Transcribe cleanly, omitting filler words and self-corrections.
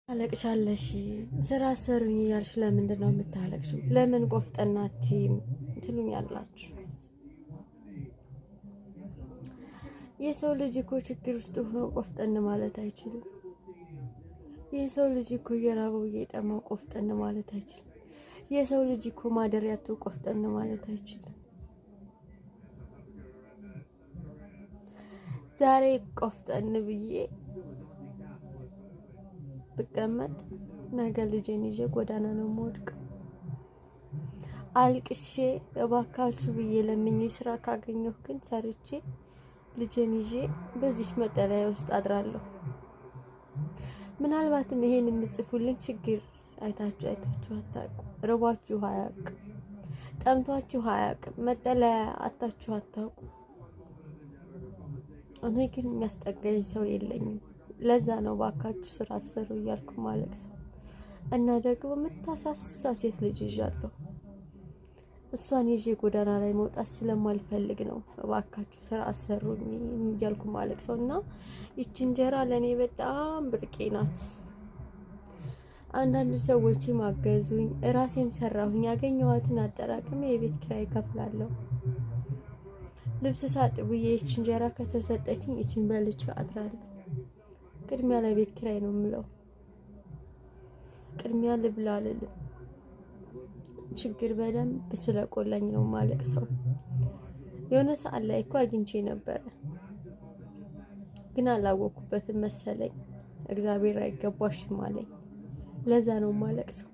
ታለቅሻለሽ፣ ስራ ሰሩኝ እያልሽ ለምንድን ነው የምታለቅሽው? ለምን ቆፍጠናቲ ትሉኛላችሁ? የሰው ልጅ እኮ ችግር ውስጥ ሆኖ ቆፍጠን ማለት አይችልም። የሰው ልጅ እኮ እየራበው እየጠማው ቆፍጠን ማለት አይችልም። የሰው ልጅ እኮ ማደሪያቱ ቆፍጠን ማለት አይችልም። ዛሬ ቆፍጠን ብዬ ብቀመጥ ነገ ልጄን ይዤ ጎዳና ነው የምወድቀው። አልቅሼ እባካችሁ ብዬ ለምኜ ስራ ካገኘሁ ግን ሰርቼ ልጄን ይዤ በዚች መጠለያ ውስጥ አድራለሁ። ምናልባትም ይሄን የምጽፉልኝ ችግር አይታችሁ አይታችሁ አታውቁ፣ ርቧችሁ አያውቅም፣ ጠምቷችሁ አያውቅም፣ መጠለያ አታችሁ አታውቁ። እኔ ግን የሚያስጠጋኝ ሰው የለኝም። ለዛ ነው ባካችሁ ስራ አሰሩ እያልኩ ማለቅሰው። እና ደግሞ የምታሳሳ ሴት ልጅ ይዣለሁ። እሷን ይዤ ጎዳና ላይ መውጣት ስለማልፈልግ ነው እባካችሁ ስራ አሰሩኝ እያልኩ ማለቅሰው። እና ይቺ እንጀራ ለእኔ በጣም ብርቄ ናት። አንዳንድ ሰዎች ማገዙኝ፣ እራሴም ሰራሁኝ። ያገኘኋትን አጠራቅሜ የቤት ኪራይ እከፍላለሁ። ልብስ ሳጥብ ይህች እንጀራ ከተሰጠችኝ ይችን በልቼ አድራለሁ። ቅድሚያ ለቤት ኪራይ ነው የምለው። ቅድሚያ ልብላ አልልም። ችግር በደንብ ስለቆላኝ ነው ማለቅሰው። የሆነ ሰዓት ላይ እኮ አግኝቼ ነበረ፣ ግን አላወኩበትም መሰለኝ። እግዚአብሔር አይገባሽም አለኝ። ለዛ ነው ማለቅሰው።